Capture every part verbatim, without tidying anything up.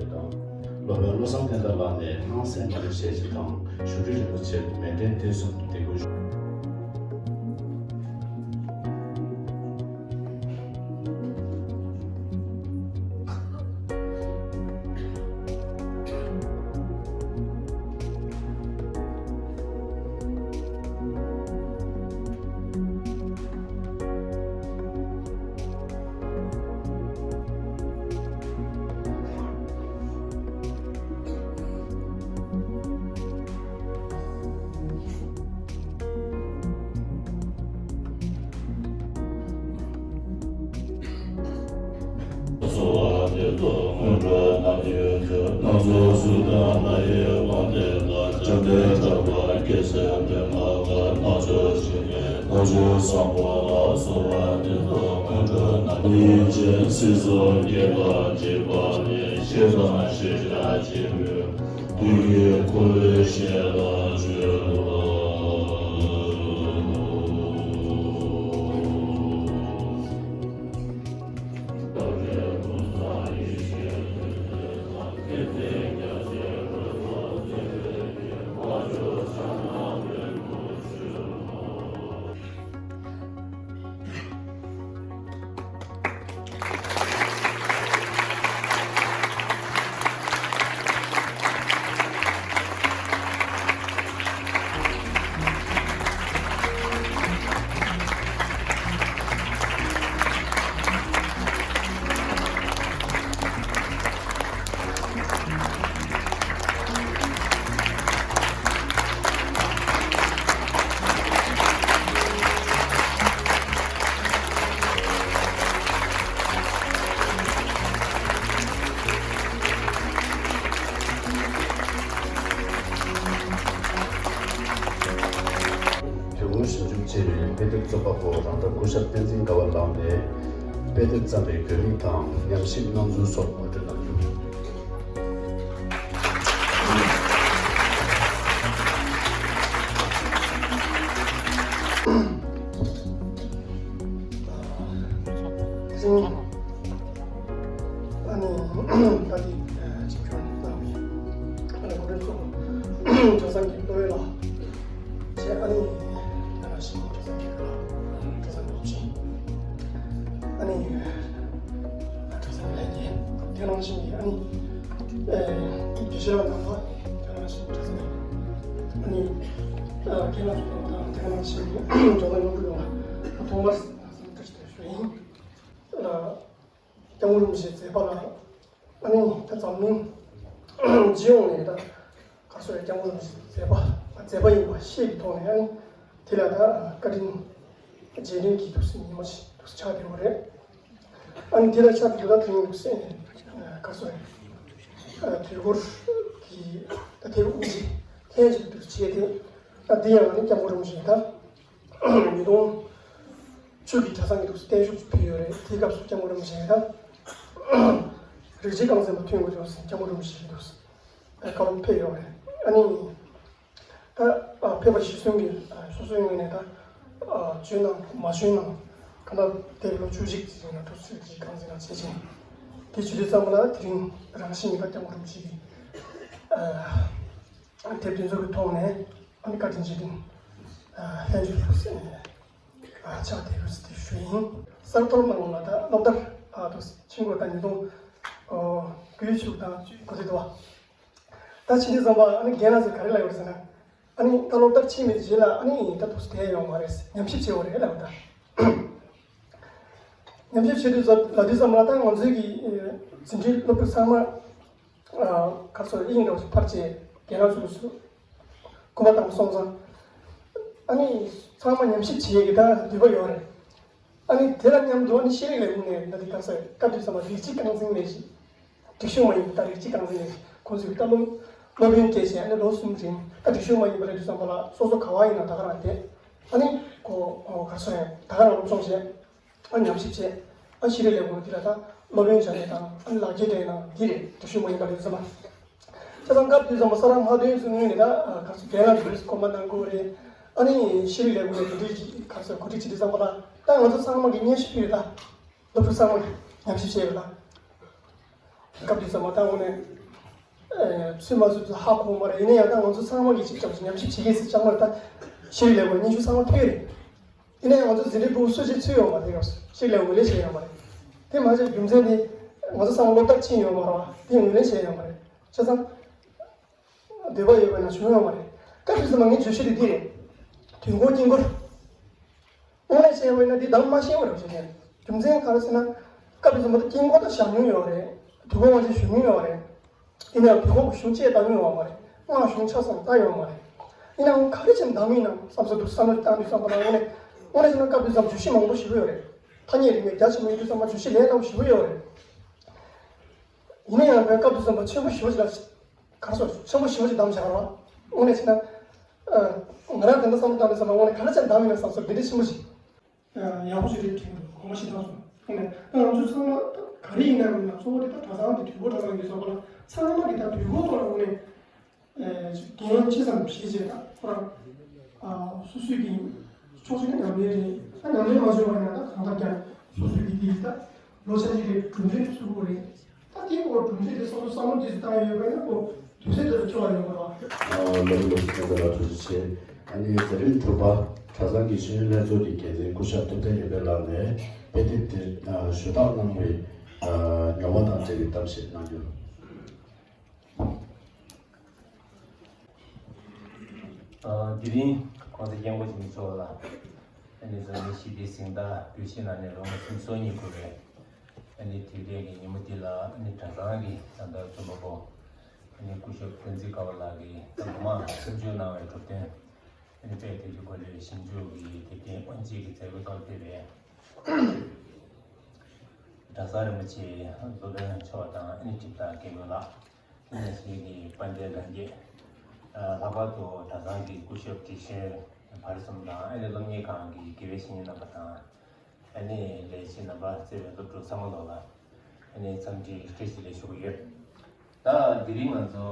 དང་། སློབ་དཔོན་བློ་བཟང་བསྟན་དར་ལགས་ནས་སྣང་གསལ་མ་ལུས་ཞལ་གཟིགས་དང་བཞུགས་ཁྲི་རིན་པོ་ཆེར་མཎྜལ་སྤྲད་གསུམ་འདེགས་འབུལ་ཞུ། དོན་དངོས་ཞིབ་འཇུག་བྱས་པའི་དཔེ་དེབ་རྩོམ་པ་པོ་རང་གྲགས་སྐུ་ཞབས་བསྟན་འཛིན་དགའ་བ་ལགས་ནས་དཔེ་དེབ་བརྩམས་པའི་དགོས་དམིགས་དང་ཉམས་ཞིབ་སྣ་འཛུལ་སོགས་ངོ་སྤྲོད་གནང་རྒྱུ། ཨ་ནི་ད་ལྟའི་ཆིབས་བསྒྱུར་གནང་བའི་ཨ་ནི་གོ་སྒྲིག་ཚོགས་གྲྭ་ཚང་གི་བློ་ཡོད་ལགས་བཅས། ཨ་ནི་ཡང་ན་ཞིག་གྲྭ་ཚང་གི་བློ་གྲྭ་ཚང་གི་སློབ་ཆེན། ཨ་ནི་གྲྭ་ཚང་གི་ལྷན་རྒྱས། དེ་ནང་བཞིན་གྱི་ཨ་ནི་དགེ་བཤེས་རང་དང་པོ། དེ་ནང་བཞིན་གྲྭ་ཚང་གི་ཨ་ནི་དགེ་ལགས་ཚོ་དང་། དེ་ནང་བཞིན་གྱི་ཇོ་ནང་ཡོང་གི་ཡོང་ལ་ཐོག་མར་བཀྲ་ཤིས་བདེ་ལེགས་ཞུ་ཡིན། སྐྱབས་མགོན་རིན་པོ་ཆེའི་མཛད་པ་ལ། ཨ་ནི་ད་འཛམ་གླིང་སྤྱི་ཡོངས་ནས་ད་ག་རེ་ཟེར། སྐྱབས་མགོན་རིན་པོ་ཆེའི་མཛད་པ་མཛད་པ་ཡིན་པ་ཤེས་ཀྱི་ཐོག་ནས། ཨ་ནི་དེ་ལ་ད་བཀའ་དྲིན་རྗེས་དྲན་གྱི་འདུག་སེ་ཉིན་མོ་ཞིག་འདུག་སེ་ཆགས་བསྡད་ཡོད་རེད། ཨ་ནི་དེ་ལ་ཆགས་བསྡད་ཡོད་ད་དེ་རིང་འདུག་སེ་ག་རེ་ཟེར། དུས་འཁོར་གྱི་ད་ཐེངས་དབུ་འབྱེད་ཐེངས་གཅིག་འདུག་བྱས་ཏེ། ད་འདི་ཡང་ཨ་ནི་སྐྱབས་མགོན་རིན་པོ་ཆེ་ད། ཉིས་སྟོང་བཅུ་གི་གྲྭ་ཚང་གི་འདུག་སེ་བརྟན་བཞུགས་ཕུལ་ཡོད་རེད། དེའི་སྐབས་སུ་སྐྱབས་མགོན་རིན་པོ་ཆེ་དང་རིགས་གཅིག་རྐང་འཛིན་པ་ཐོན་དགོས་འདུག་སེ་སྐྱབས་མགོན་རིན་པོ་ཆེ་གི་འདུག་སེ་བཀའ་སློབ་ཕེབས་ཡོད་རེད། ཨ་ནི་ད་ཕེབས་པ་གཞིར་བཟུང་གིས་སོ་སོའི་ངོས་ནས་ད་བྱོན་ན་མ་བྱོན་ན་གང་ལྟར་དེབ་ལོ་བཅུ་གཅིག་ཅིག་ཡིན་ན་འདུག་སེ་རིགས་གཅིག་རྐང་འཛིན་ལ་བྱེད་ཅིང་། དེ་བྱེད་དུས་ཙམ་པ་ལ་དེ་རིང་རང་བཞིན་གྱིས་ད་སྐྱབས་མགོན་རིན་པོ་ཆེ་གི་དེབ་དེ་ཚོ་གི་ཐོག་ནས་ཨ་ནི་བཀའ་དྲིན་རྗེས་དྲན་ལྷན་བཅོས་ལུགས་སྲོལ་ཕྱག་དེ་རུ་སི་དེ་ཞུ་ཡིན། གསར་གཏོད་མ་ལོངས་ལ་ད་སློབ་མཐར་ཨ་ཏོ་ཕྱིན་དགོས། ད་ཉིས་སྟོང་དགུའི་ཕྱོགས་དང་བཅུའི་གོ་དེ་དུ་བ། ད་ཕྱིན་དུས་ཙམ་པ་ཨ་ནི་རྒན་ལགས་ཚོས་ག་རེ་ལབ་ཡོད་ཟེར་ན། ཨ་ནི་ད་སློབ་མཐར་ཕྱིན་པའི་རྗེས་ལ་ཨ་ནི་ད་ཏོ་བསྡད་ཡོང་མ་རེད། ཉམས་ཞིབ་བྱེད་དགོས་རེད་ལབ་ད། ཉམས་ཞིབ་བྱེད་དུས་ཙམ་ལབ་དུས་ཙམ་ལ་ད་ང་ཚོའི་གི་འཛིན་གྲྭའི་སློབ་ཕྲུག་ཚང་མ་ག་རེ་ཟེར། དབྱིངས་འདྲ་བོ་ཞིག་ཕར་བྱས་རྒན་ལགས་ཚོས་སྐུ་པར་བཏང་སོང་ཙང་། ཨ་ནི་ཚང་མ་ཉམས་ཞིབ་བྱེད་ཀྱི་ད་འདོད་པ་ཡོད་རེད། ཨ་ནི་དེ་ལ་མཉམ་དུ་ཨ་ནི་ཤེས་རིག་ལས་ཁུངས་ནས་ད་དེ་ག་རེ་ཟེར། སྐབས་དེ་ཙམ་པ་རིགས་གཅིག་རྐང་འཛིན་ལས་གཞི། སྒྲིག་གཞུང་མ་ཡིན་པ་ད་རིགས་གཅིག་རྐང་འཛིན་ལས་གཞི་ཁོང་ཚོས་ད་སློབ་སློབ་ཡོན་སྤྲད་བྱས་ཨ་ནི་ལོ་གསུམ་རིང་ད་སྒྲིག་གཞུང་མ་ཡིན་པ་རེད་དུས་ཙམ་པ་ལ་སོ་སོ་ག་བ་ཡིན་ན་ད་ག་རང་བསྡད། ཨ་ནི་ཁོ་ག་རེ་ཟེར། ད་ག་རང་སློབ་སྦྱོང་བྱས། ཨ་ཉམས་ཞིབ་བྱས། ཨ་ཤེས་རིག་ལས་ཁུངས་འདི་ལ་ད་སློབ་ཡོན་སྦྱང་ཡས་དང་ཨ་ལག་འཁྱེར་སྤྲད་ཡས་དང་འདི་རེད། སྒྲིག་གཞུང་མ་ཡིན་པ་རེད་བསམ་པ། བྱས་ཙང་སྐབས་དུས་ཙམ་པ་ས་ར་མ་དོན་ཚོའི་ངོས་ནས་ད་ག་ཚོད་རྒན་ལགས་ཚོས་གོ་མ་གནང་གི་རེད། ཨ་ནི་ཤེས་རིག་ལས་ཁུངས་ནས་གོ་སྒྲིག་གི་ག་ཚོད་གོ་སྒྲིག་བྱེད་དུས་ཙམ་པ་ལ་ད་ང་ཚོ་ཚང་མ་གི་སྙན་ཞུ་ཕུལ་རེད་ད། སློབ་ཕྲུག་ཚང་མ་གི་ཉམས་ཞིབ་བྱས་ཡོད་ལ། སྐབས་དུས་ཙམ་པ་ད་དངོས་གནས་ ཚུད་མ་ཚུད་ཧ་གོ་མ་རེད། ཡིན་ན་ཡང་ད་ང་ཚོ་ཚང་མ་གིས་གཅིག་ཀྱང་ཉམས་ཞིབ་བྱེད་མཁན་ཟེར་ཅང་མ་རེད། ད་ཤེས་རིག་ལས་ཁུངས་སྙན་ཞུ་ཚང་མ་ཕུལ་རེད། ཡིན་ན་ཡང་ང་ཚོ་འཛིན་གྲྭའི་ཕྲུ་གུ་སུ་གཅིག་ཚུད་ཡོད་མ་རེད། སྐབས་སུ་ཤེས་རིག་ལས་ཁུངས་ལས་བྱེད་ཡོད་མ་རེད། དེ་མ་ཟད་རྒྱུ་མཚན་དེ་ང་ཚོ་ཚང་མ་སློབ་མཐར་ཕྱིན་ཡོད་མ་རེད་བ། དེ་ངོས་ལེན་བྱས་ཡོད་མ་རེད། བྱས་ཙང་འདོད་པ་ཡོད་པ་ན་བྱུང་ཡོད་མ་རེད། སྐབས་དེ་ཙམ་ལ་ངའི་བརྗོད་གཞི་དེ་འདི་རེད། དུས་འཁོར་དཀྱིལ་འཁོར། དངོས་གནས་བྱས་པ་ཡིན་ན་འདི་གདམ་མ་ཤེས་པ་རེད་བྱས་ནས། རྒྱུ་མཚན་ག་རེ་ཟེར་ན། སྐབས་དེ་ཙམ་པ་དཀྱིལ་འཁོར་ད་བཞག་མྱོང་ཡོད་རེད། དུས་འཁོར་དབང་ཆེན་ཞུ་མྱོང་ཡོད་རེད། ཡིན་ནའང་དུས་འཁོར་གྱི་གཞུང་བཅས་བལྟ་མྱོང་ཡོད་མ་རེད། སྔགས་གཞུང་ཆ་ཚང་བལྟ་ཡོད་མ་རེད། ཡིན་ནའང་ག་རེ་བྱས་ནས་གདམ་ཡིན་ནམ་བསམ་ས་འདུག་བསམ་བློ་བཏང་དུས་ཙམ་པ་ལ་དངོས་གནས་དངོས་གནས་བྱས་ན་སྐབས་དེ་ཙམ་བརྗོད་གཞི་མང་པོ་ཞེ་པོ་ཡོད་རེད། ཐ་སྙད་རིག་གནས་རྒྱ་ཆེན་པོ་ཡིན་དུས་ཙམ་པ་བརྗོད་གཞི་ལས་སླ་པོ་ཞེ་པོ་ཡོད་རེད། ཡིན་ན་ཡང་བོད་སྐབས་དེ་ཙམ་པ་ཆེན་པོ་ཞེ་པོ་ཅིག་ལ། གར་སོགས་ཆེན་པོ་ཞེ་པོ་ཅིག་བདམས་བཞག་རོགས། དངོས་གནས་བྱས་ན། ང་རང་དེ་འདྲ་བསམ་བློ་བཏང་དུས་ཙམ་པ་དངོས་གནས་ག་རེ་བྱས་ནས་བདམས་ཡིན་ན་བསམ་སོ་འདི་འདྲ་ཆེན་པོ་ཞིག་ཡག་པོ་ཞིག་རེད་དྲན་འདུག་དགོངས་པ་ཞིག་བཏང་སོང་། དངོས་གནས་ད་ང་ཚོ་ཚང་མ་ག་རེ་ཡིན་ན་ཡང་གཙོ་བོ་དེ་ད་གྲྭ་ཚང་དེ་དུས་འཁོར་གྲྭ་ཚང་གི་ཚོགས་པ་ལ་ཚང་མ་གི་ད་དུས་འཁོར་ཐོག་ལ་དངོས་གནས། འགན་ཆེ་ཙམ་བཞེས་བྱས་ད་ཁོ་རང་སོ་སོའི་གི་ཕྱོགས་གཅིག་ནས་ཉམས་ལེན་རེད། ད་ཉམས་ལེན་མ་བྱུང་བ་ཡིན་ན་ད་གང་ལྟར་ཀྱང་སོ་སོའི་གི་དེ་ད་ལོ་ཆ་གཅིག་རེད། གྲུབ་འབྲས་ཚུགས་དགོས་རེད། ད་དེའི་སྐོར་གྲུབ་འབྲས་དེ་སོ་སོ་བསམ་བློ་དེ་ཚོ་བཏང་ཡོད་པ་ཡིན་ན་ཁོ་དུས་ཚོད་དེ་ལ་འཁྱོལ་བ་ཡོང་དགོས་རེད་བ། ལོ་ལོ་སོ་སོ་ལ་ཐུགས་རྗེ་ཆེ། ཨ་ནི་འཛམ་གླིང་དྲུག་པ་གྲྭ་ཚང་གི་ཤེས་ཡོན་ལྷན་ཚོགས་ཀྱི་འགན་འཛིན་སྐུ་ཞབས་ཐུབ་བསྟན་རིག་པའི་ལགས་ནས་དཔེ་དེབ་དེ་ཞུ་དག་གནང་བའི་མྱོང་བ་དང་འབྲེལ་བའི་གཏམ་བཤད་གནང་རྒྱུ། དེ་རིང་༸གོང་ས་༸སྐྱབས་མགོན་ཆེན་པོ་མཆོག་ལ་ཨ་ནི་འཛམ་གླིང་ཞི་བདེའི་གཟེངས་རྟགས་འབུལ་བཞེས་གནང་ནས་ལོ་ངོ་སུམ་ཅུ་སོ་གཉིས་འཁོར་བའི་ཨ་ནི་དུས་དྲན་གྱི་ཉིན་མོ་འདི་ལ་ཨ་ནི་གྲྭ་ཚང་གི་ད་ལྟ་རྩོམ་པ་པོ་ཨ་ནི་སྐུ་ཞབས་བསྟན་འཛིན་དགའ་བ་ལགས་ཀྱིས་ད་ལོ་མང་ཞིབ་འཇུག་གནང་བའི་གྲུབ་དོན་ཨ་ནི་དཔེ་དེབ་ཀྱི་སྐོར་ལས་ཞིབ་འཇུག་གི་དེབ་རྒྱན་དབུ་འབྱེད་ཀྱི་མཛད་སྒོའི་ཐོག་ཕེབས་པའི་གྲྭ་ཚང་རིན་པོ་ཆེ་སློབ་དཔོན་མཆོག་དང་ཨ་ནི་འཁྲིད་བདག་དགེ་སློང་ལགས། དེ་ནང་བཞིན་གྱི་དཔལ་ལྡན་རང་རྒྱལ། ལྷག་པར་དུ་གྲྭ་ཚང་གི་སྐུ་ཞབས་དྲིན་ཆེན་བར་གསུམ་དང་ཨ་ནི་སློབ་གཉེར་ཁང་གི་དགེ་བའི་བཤེས་གཉེན་རྣམ་པ་དང་། ཨ་ནི་ལས་བྱེད་རྣམ་པ་བརྩེ་བའི་སློབ་ཕྲུག་ཚང་མ་ལོག་ལ་ཨ་ནི་འཚམས་འདྲི་བཀྲ་ཤིས་བདེ་ལེགས་ཞུ་གི་ཡོད། ད་དེ་རིང་ང་ཚོ་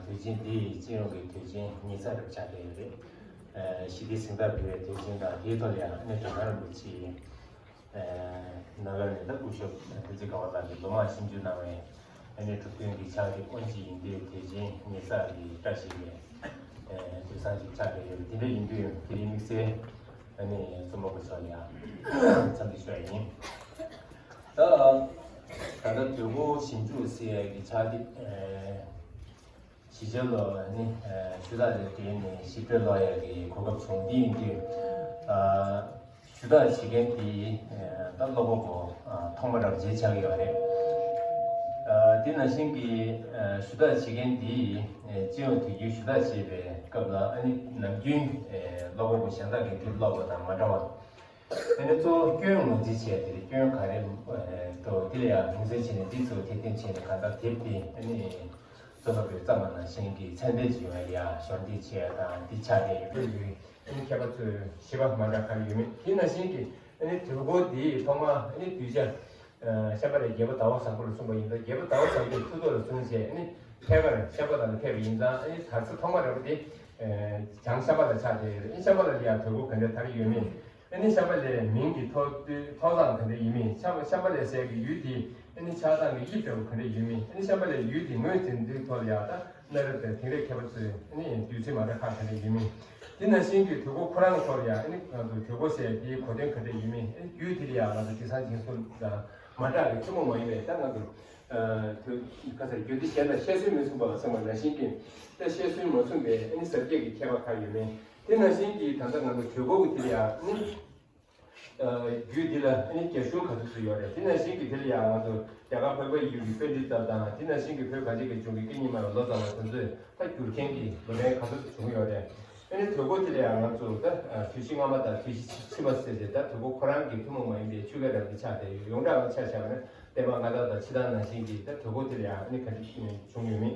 དུས་ཆེན་འདི་སྤྱི་ཡོངས་ཀྱི་དུས་ཆེན་ཉི་ཤུ་རྩ་གཅིག་ཆགས་བསྡད་ཡོད་རེད། ཞི་བདེའི་གཟེངས་རྟགས་ཕུལ་བའི་དུས་ཆེན་དང་དེའི་ཐོག་ལ་ཡང་ཨ་ནི་གྲྭ་ཚང་རིན་པོ་ཆེ། ནཱ་ལེནྡྲ་སྐུ་ཞབས་བསྟན་འཛིན་དགའ་བ་ལགས་ཀྱིས་ལོ་མང་ཞིབ་འཇུག་གནང་བའི་ཨ་ནི་གྲུབ་དོན་གྱི་ཕྱག་དེབ་དབུ་འབྱེད་ཡིན་དུས་དེ་བཞིན་ཉེ་ས་ཀྱི་བཀྲ་ཤིས་པའི་དུས་བཟང་ཞིག་ཆགས་བསྡད་ཡོད་པ་དེ་འདྲ་ཡིན་དུས་དེ་རིང་དམིགས་བསལ་ཨ་ནི་རྩོམ་པ་པོ་ཚོ་ལ་ཡང་འཚམས་འདྲི་ཞུ་ཡ་ཡིན། ད་ད་ལྟ་དུས་འཁོར་ཞིབ་འཇུག་ཟེར་ཡ་གི་ཕྱག་དེབ། གཞིས་ཆགས་ལོ་ནི་ཞུ་དག་ལས་བརྟེན་ནས་ཞིབ་ཕྲ་ཀློག་ཡག་གི་གོ་སྐབས་བྱུང་། དེ་ཡིན་དུས་ཞུ་དག་བྱེད་མཁན་དེ་ད་ཀློག་པ་པོ་ཐོག་མ་རབ་བྱེད་ཆགས་ཡོད་རེད། དེ་ནང་བཞིན་གྱི་ཞུ་དག་བྱེད་མཁན་དེ་སྤྱི་ཡོངས་དུས་རྒྱུན་ཞུ་དག་བྱེད་པའི་སྐབས་ལ་ཨ་ནི་ནམ་རྒྱུན་ཀློག་པ་པོ་གཞན་དག་གི་དེབ་ཀློག་པ་དང་མ་འདྲ་བ། ཨ་ནི་གཙོ་བོ་སྐྱོན་ངོས་འཛིན་བྱས་ཏེ་སྐྱོན་ག་རེ་འགྲོ་དེ་ལ་ཡང་ངོས་འཛིན་བྱས་ནས་འདི་ཚོ་དེ་སྟེང་བྱས་ནས་གང་ལྟར་དེབ་དེ་ཨ་ནི་རྩོམ་པ་པོས་བརྩམས་པ་ནང་བཞིན་གྱི་ཚད་ལྡན་ཅིག་ཡོང་བའི་ཡ་གཞོགས་འདེགས་བྱས་དང་འདི་ཆགས་བསྡད་ཡོད། ཨ་ནི་མཁས་པ་ཚོས་ཞིབ་པ་མ་འདྲ་ག་རེ་ཡོད་མེད་དེ་ནང་བཞིན་གྱི་ཨ་ནི་དུས་འཁོར་འདིའི་ཐོག་མ་ཨ་ནི་གདུལ་བྱ་ཤམྦྷ་ལའི་རྒྱལ་པོ་ཟླ་བ་བཟང་པོ་ལ་གསུངས་པ་ཡིན་ད་རྒྱལ་པོ་ཟླ་བ་བཟང་པོའི་ཐུགས་ཐོག་ལ་བཟུང་བྱས་ཨ་ནི་ཐད་ཀར་ཤམྦྷ་ལ་ལ་ཕེབས་པ་ཡིན་ཙང་ཨ་ནི་དར་ས་ཐོག་མ་རེད་པ་དེ་བྱང་ཤམྦྷ་ལ་ཆགས་བསྡད་ཡོད་རེད། ཨ་ནི་ཤམྦྷ་ལ་ལ་ཡང་དུས་འཁོར་ག་འདྲ་དར་ཡོད་མེད། ཨ་ནི་ཤམྦྷ་ལའི་མིང་གི་ཐོགས་ཐོགས་སྟངས་ག་འདྲ་ཡིན་མིན། ཤམ་ཤམྦྷ་ལའི་ཟེར་གྱི་ཡུལ་དེ་ཨ་ནི་ཆགས་སྟངས་ཀྱི་དབྱིབས་འདྲ་བོ་ག་འདྲ་ཡིན་མིན། ཨ་ནི་ཤམྦྷ་ལའི་ཡུལ་དེ་ངོས་འཛིན་དུས་ཐོག་ལ་ཡང་ད་གནའ་རབས་དང་དེང་རབས་མཁས་པ་ཚོས་ཨ་ནི་བསྡུས་ཚིག་མ་འདྲ་ཁག་ག་འདྲ་ཡིན་མིན། དེ་ནང་བཞིན་གྱི་དུས་འཁོར་ཁོ་རང་ཐོག་ལ་ཡང་ཨ་ནི་ང་ཚོ་དུས་འཁོར་ཟེར་དེའི་གོ་དོན་ག་འདྲ་ཡིན་མིན། ཨ་ནི་ཡུལ་དེ་ལ་ཡང་ང་ཚོ་དེང་སང་ཞིང་གསུམ་དང་མ་འདྲ་བའི་ཐུན་མོང་མ་ཡིན་པའི་ད་ང་ཚོ་དུས་ག་ཚོད་རྒྱུ་འདི་གཞན་དང་བཤད་སྲོལ་མི་མཚུངས་པ་ཟེར་བ་ནང་བཞིན་གྱི་ད་བཤད་སྲོལ་མ་མཚུངས་པའི་ཨ་ནི་ཟབ་རྒྱས་ཀྱི་ཁྱད་པར་ག་ཡོད་མིན། དེ་ནང་བཞིན་གྱི་ད་ལྟ་ང་ཚོ་དུས་འཁོར་གྱི་དེ་ལ་ཡང་ཨ་ནི། རྒྱུད་འདི་ལ་ཨ་ནི་རྒྱ་གཞུང་ག་ཚོད་ཚུད་ཡོད་རེད། དེ་ནང་བཞིན་གྱི་དེ་ལ་ཡང་ང་ཚོ་རྒྱ་གར་བོད་པ་ཡུལ་གྱི་པཎྜི་ཏ་དང་དེ་ནང་བཞིན་གྱི་བོད་གངས་ཅན་གྱི་ལྗོངས་ཀྱི་སྐད་གཉིས་སྨྲ་བའི་ལོ་ཙཱ་བ་དེ་ཚོས་ད་བསྒྱུར་མཁན་གྱི་ལོ་རྒན་ག་ཚོད་བྱུང་ཡོད་རེད། ཨ་ནི་དུས་འཁོར་དེ་ལ་ཡང་ང་ཚོ་ད་དུས་བཞི་སྔ་མ་དང་དུས་བཞི་ཕྱི་མ་ཟེར་ཏེ་ད་དུས་འཁོར་ཁོ་རང་གི་ཐུན་མོང་མ་ཡིན་པའི་ཆོས་སྐད་རང་གི་ཆ་དེ་ཡོངས་གྲགས་ལ་ཆ་བཞག་ན་བསྟན་པ་སྔ་དར་དང་ཕྱི་དར་ནང་བཞིན་གྱི་ད་དུས་འཁོར་དེ་ལ་ཡང་ཨ་ནི་ག་འདྲ་བྱུང་ཡོད་མེད།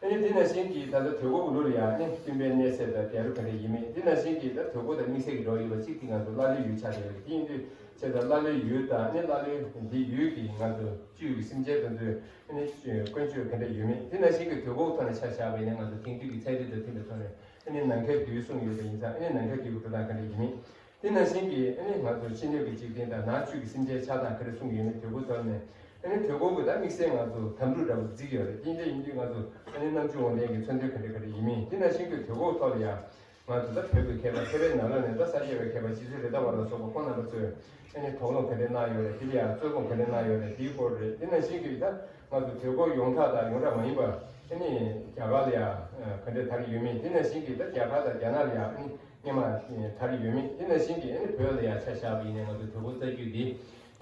ཨ་ནི་དེ་ནང་བཞིན་གྱི་ད་ལྟ་དུས་འཁོར་གྱི་ལུགས་ལ་ཡང་ནི་བསྟུན་པའི་གནས་ཚད་དང་འབྲས་བུ་ག་འདྲ་ཡིན་མིན། དེ་ནང་བཞིན་གྱི་ད་དུས་འཁོར་དང་དམིགས་བསལ་གྱི་འགྲོ་ཡོད་པ་གཅིག་དེ་ང་ཚོ་ཀླ་ཀློའི་ཡུལ་ཆགས་བསྡད་ཡོད་རེད། དེ་ཡིན་དུས་བྱས་ཙང་ཀླ་ཀློའི་ཡུལ་དང་ནི་ཀླ་ཀློའི་འདི་ཡུལ་གྱི་ང་ཚོ་བཅུད་ཀྱི་སེམས་ཅན་དེ་ཚོའི་ནི་ཀུན་སྤྱོད་ག་འདྲ་ཡོད་མིན། དེ་ནང་བཞིན་གྱི་དུས་འཁོར་ཐོག་ནས་ཆ་བཞག་པ་ཡིན་ན་ང་ཚོ་དེང་དུས་ཀྱི་ཚན་རིག་དང་མཐུན་པའི་ཐོག་ནས་ནི་ནམ་མཁའི་རྡུལ་གསུངས་ཡོད་པ་ཡིན་ཙང་ནི་ནམ་མཁའི་རྡུལ་གྱི་འགྲོ་སྟངས་ག་འདྲ་ཡིན་མིན། དེ་ནང་བཞིན་གྱི་ཨ་ནི་ང་ཚོ་ཕྱི་སྣོད་ཀྱི་འཇིག་རྟེན་དང་ནང་བཅུད་ཀྱི་སེམས་ཅན་ཆགས་སྟངས་ག་རེ་གསུངས་ཡོད་མེད་དུས་འཁོར་ཐོག་ནས་ ཨ་ནི་དུས་འཁོར་གྱི་ད་དམིགས་བསལ་ང་ཚོ་དམ་ཕྲུག་འདྲ་པོ་བརྩི་གི་ཡོད་རེད། དེ་འདྲ་ཡིན་དུས་ང་ཚོ་ཨ་ནི་རྣམ་བཅུ་དབང་ལྡན་གྱི་མཚོན་དོན་ག་འདྲ་ག་འདྲ་ཡིན་མིན། དེ་ནང་བཞིན་གྱི་དུས་འཁོར་ཐོག་ལ་ཡང་ང་ཚོ་ད་བོད་ཀྱི་མཁས་པ་མཁས་པའི་ནང་ལོགས་ནས་ད་ས་སྐྱ་པའི་མཁས་པ་རྗེ་བཙུན་རེད་མདའ་བ་ལ་སོགས་པ་ཁོང་རྣམ་པ་ཚོས་ཨ་ནི་དོགས་སློང་ག་འདྲ་གནང་ཡོད་རེད། དེ་ལ་ཡང་རྩོད་སྤོང་ག་འདྲ་གནང་ཡོད་རེད། དེའི་སྐོར་རེད། དེ་ནང་བཞིན་གྱི་ད་ང་ཚོ་དུས་འཁོར་ཡོངས་གྲགས་དང་ཡོངས་གྲགས་མ་ཡིན་པ་ཨ་ནི་རྒྱ་གར་ལ་ཡང་ག་འདྲ་དར་ཡོད་མིན། དེ་ནང་བཞིན་གྱི་ད་རྒྱ་གར་དང་རྒྱ་ནག་ལ་ཡང་ཨ་ནི་སྔོན་མ་དར་ཡོད་མིན། དེ་ནང་བཞིན་གྱི་ཨ་ནི་བོད་ལ་ཡང་ཆ་བཞག་པ་ཡིན་ན་ང་ཚོ་དུས་འཁོར་རྩ་རྒྱུད་འདི་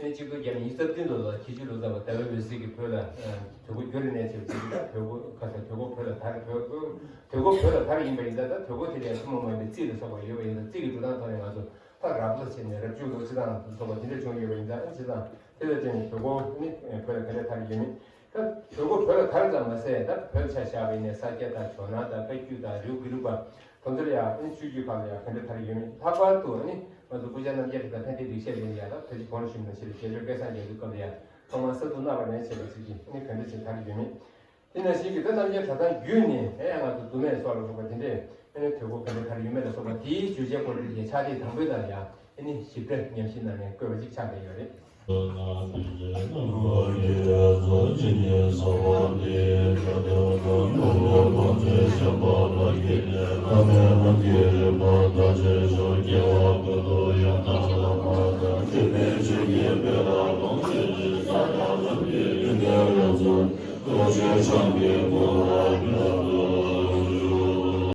ཨ་ནི་གཅིག་སྟོང་བརྒྱ་མེད་ཉི་ཤུ་རྩ་བདུན་ལོ་ལ་ཁྱི་ཆུ་ལོ་ཙཱ་བ་ཟླ་བའི་འོད་ཟེར་གྱིས་བོད་ལ་དུས་འཁོར་བསྒྱུར་ནས་བྱས་པ་ཅིག་ད་དུས་འཁོར་ཁ་སང་དུས་འཁོར་བོད་ལ་དར། བོད་དུས་འཁོར་བོད་ལ་དར་ཡིན་པ་ཡིན་ད། ད་དུས་འཁོར་དེ་ལ་ཡང་ཐུན་མོང་མ་ཡིན་པའི་རྩིས་ལ་སོགས་པ་ཡོད་པ་ཡིན་ད། རྩིས་ཀྱི་འགྲོ་སྟངས་ཐོག་ནས་ང་ཚོ་ད་རབ་ལ་བྱས་ནས་རབ་བྱུང་ལོ་རྩིས་སྟངས་ལ་སོགས་པ་དེ་འདྲ་བྱུང་ཡོད་པ་ཡིན་ད། ཨ་ནི་བྱས་ཙང་དེ་ལ་བརྟེན་ནས་དུས་འཁོར་ནི་བོད་ལ་ག་འདྲ་དར་ཡོད་མེད། ད་དུས་འཁོར་བོད་ལ་དར་ཙམ་མ་ཟད་ད་བོད་ཆ་བཞག་པ་ཡིན་ནའི་ས་སྐྱ་དང་ཇོ་ནང་དང་བཀའ་བརྒྱུད་དང་རེའུ་གི་རུ་པ་དེ་ཚོ་ལ་ཡང་ཨ་ནི་ཆོས་བརྒྱུད་ཁག་ལ་ཡང་ག་འདྲ་དར་ཡོད་མེད། ལྷག་པར་དུ་ཨ་ནི་ང་ཚོ་སྐུ་བཅར་རྣམ་རྒྱལ་གྲྭ་ཚང་ཕན་བདེ་ལེགས་བཤད་ལྡན་ཡང་ད་བོད་ཀྱི་གོང་ཞུས་ནང་བཞིན་རྒྱལ་མཆོག་སྐལ་བཟང་རྒྱ་མཚོའི་སྐབས་ལ་ཡང་ཐོག་མར་ས་འདུལ་གནང་བ་ནས་བྱས་པ་ཚུལ་གྱིས་ཨ་ནི་ག་འདྲ་ཞིག་དར་ཡོད་མེད། དེ་ནང་བཞིན་གྱི་ད་རྣམ་རྒྱལ་གྲྭ་ཚང་བརྒྱུད་ནས་ཨེ་ཡང་ང་ཚོ་མདོ་སྨད་སོགས་ལ་སོགས་པ་དེ་འདྲས་ཨེ་ནི་དུས་འཁོར་ག་འདྲ་དར་ཡོད་མེད་ལ་སོགས་པ་དེའི་བརྗོད་བྱའི་སྐོར་དེ་ཡང་ཕྱག་དེབ་དང་པོའི་ནང་ལ་ཡང་ཨེ་ནི་ཞིབ་ཕྲ་ཉམས་ཞིབ་གནང་ནས་བཀོད་པ་ཅིག་ཆགས་བསྡད་ཡོད་རེད།